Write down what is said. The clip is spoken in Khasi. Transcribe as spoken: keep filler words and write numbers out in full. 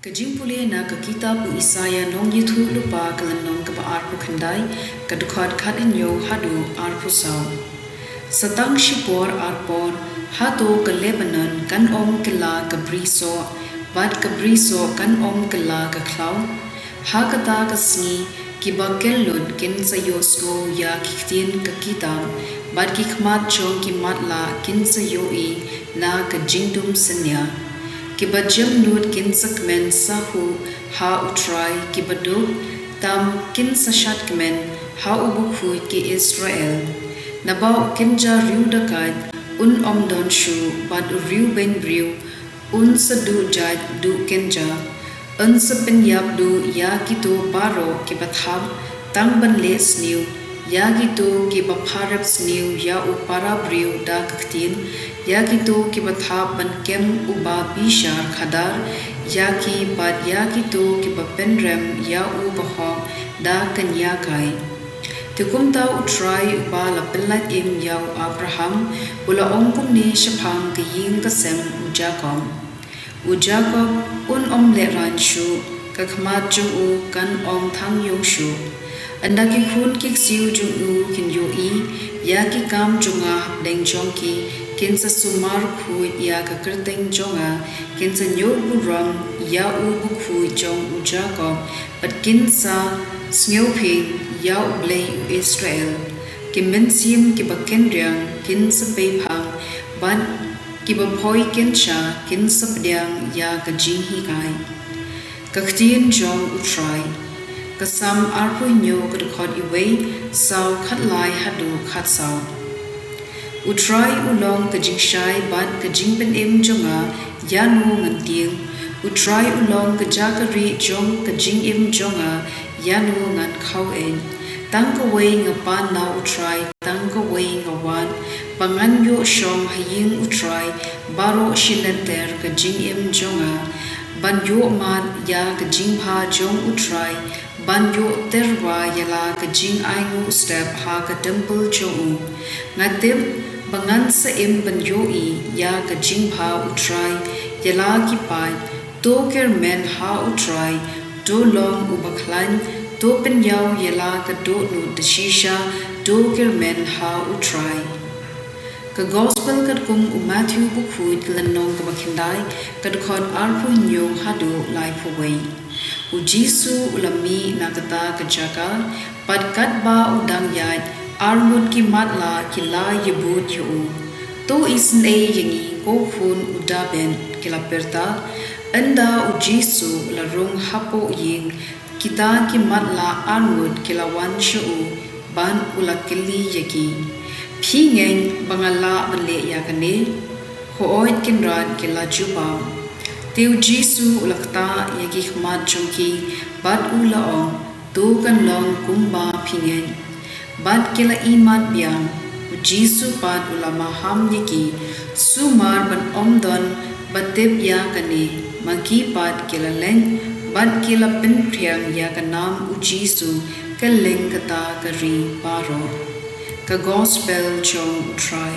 Ka jingpule na ka kitab u Isaïah nongïathuhlypa, ka lynnong kaba arphew khyndai, ka dkhot khathynñiew haduh arphew saw. Sa tang shipor arpor, hato ka Lebanon kan ym kylla ka brisoh, bad ka brisoh kan ym kylla ka khlaw? Ha kata ka sngi, kiba kyllut kin sa ïohsngew ïa ki ktien ka kitab, bad ki khmat jong ki matlah kin sa ïohi na ka jingdum synñia. Kiba jemnud kin sa kmen sahuh ha U Trai, kiba duk tam kin sa shad kmen ha U Bakhuid ki Israel. Naba u kynja riew dakait un ym don shuh, bad u riew beiñ briew un sa duh jait duh kynja. Un sa pynïap duh ïa kito baroh kiba thap tang ban leh sniew, ïa kito kiba pharep sniew ïa u para briew da ka ktien, ïa kito kiba thap ban kem uba bishar khadar ïa ki, bad ïa kito kiba pynrem ïa u bahok da ka ñiah kai. Te kumta U Trai uba la pynlait im ïa u Abraham, u la ong kumne shaphang ka ïing ka sem u Jakob: U Jakob un ym lehraiñ shuh, ka khmat jong u kan ym thang ïung shuh. Ynda ki khun ki ksiew jong u kin ïohi ïa ki kam jong nga hapdeng jong ki, kin sa sumar khuid ïa ka kyrteng jong nga, kin sa ñiewburom ïa U Bakhuid jong u Jakob, bad kin sa sngewphieng ïa U Blei u Israel. Ki mynsiem kiba kynriang kin sa peiphang, bad kiba poi kynsha kin sa pdiang ïa ka jinghikai. Ka ktien jong U Trai. Ka Salm arphew hynñiew, ka dkhot iwei saw khatlai haduh khatsaw. U Trai u long ka jingshai bad ka jingpynim jong nga, ïano ngan tieng? U Trai u long ka jaka rieh jong ka jingim jong nga, ïano ngan khaw-eit? Tang kawei nga pan na U Trai, tang kawei nga wad, ba ngan ïoh shong ha ïing U Trai baroh shi lynter ka jingim jong nga, ban ïoh mad ïa ka jingbha jong U Trai, ban ïoh tyrwa ïa la ka jingainguh step ha ka templ jong u. Nga tip ba ngan sa im ban ïohi ïa ka jingbha U Trai ïa la ki paid. To kyrmen ha U Trai, to long uba khlaiñ, to pynïaw ïa la ka dohnud da shisha, to kyrmen ha U Trai. Ka Gospel katkum u Matthew Bakhuid, ka lynnong kaba khyndai, ka dkhot arphew hynñiew haduh laiphew wei. U Jisu u la mih na kata ka jaka, bad katba u dang ïaid, arngut ki matlah ki la ïabud ïa u. To isynei ïa ngi, ko khun u Dabid, ki la pyrta. Ynda U Jisu u la rung hapoh ïing, kita ki matlah arngut ki la wan sha u, bad u la kylli ïa ki: Phi ngeit ba nga lah ban leh ïa kane? Hooid, Kynrad, ki la jubab. Te U Jisu u la ktah ïa ki khmat jong ki, bad u la ong: To kan long kumba phi ngeit. Bad ki la imat biang. U Jisu pat u la maham ïa ki: Sumar ban ym don ba tip ïa kane. Ma ki pat ki la leit, bad ki la pynphriang ïa ka nam U Jisu kylleng kata ka ri baroh. Ka Gospel jong U Trai.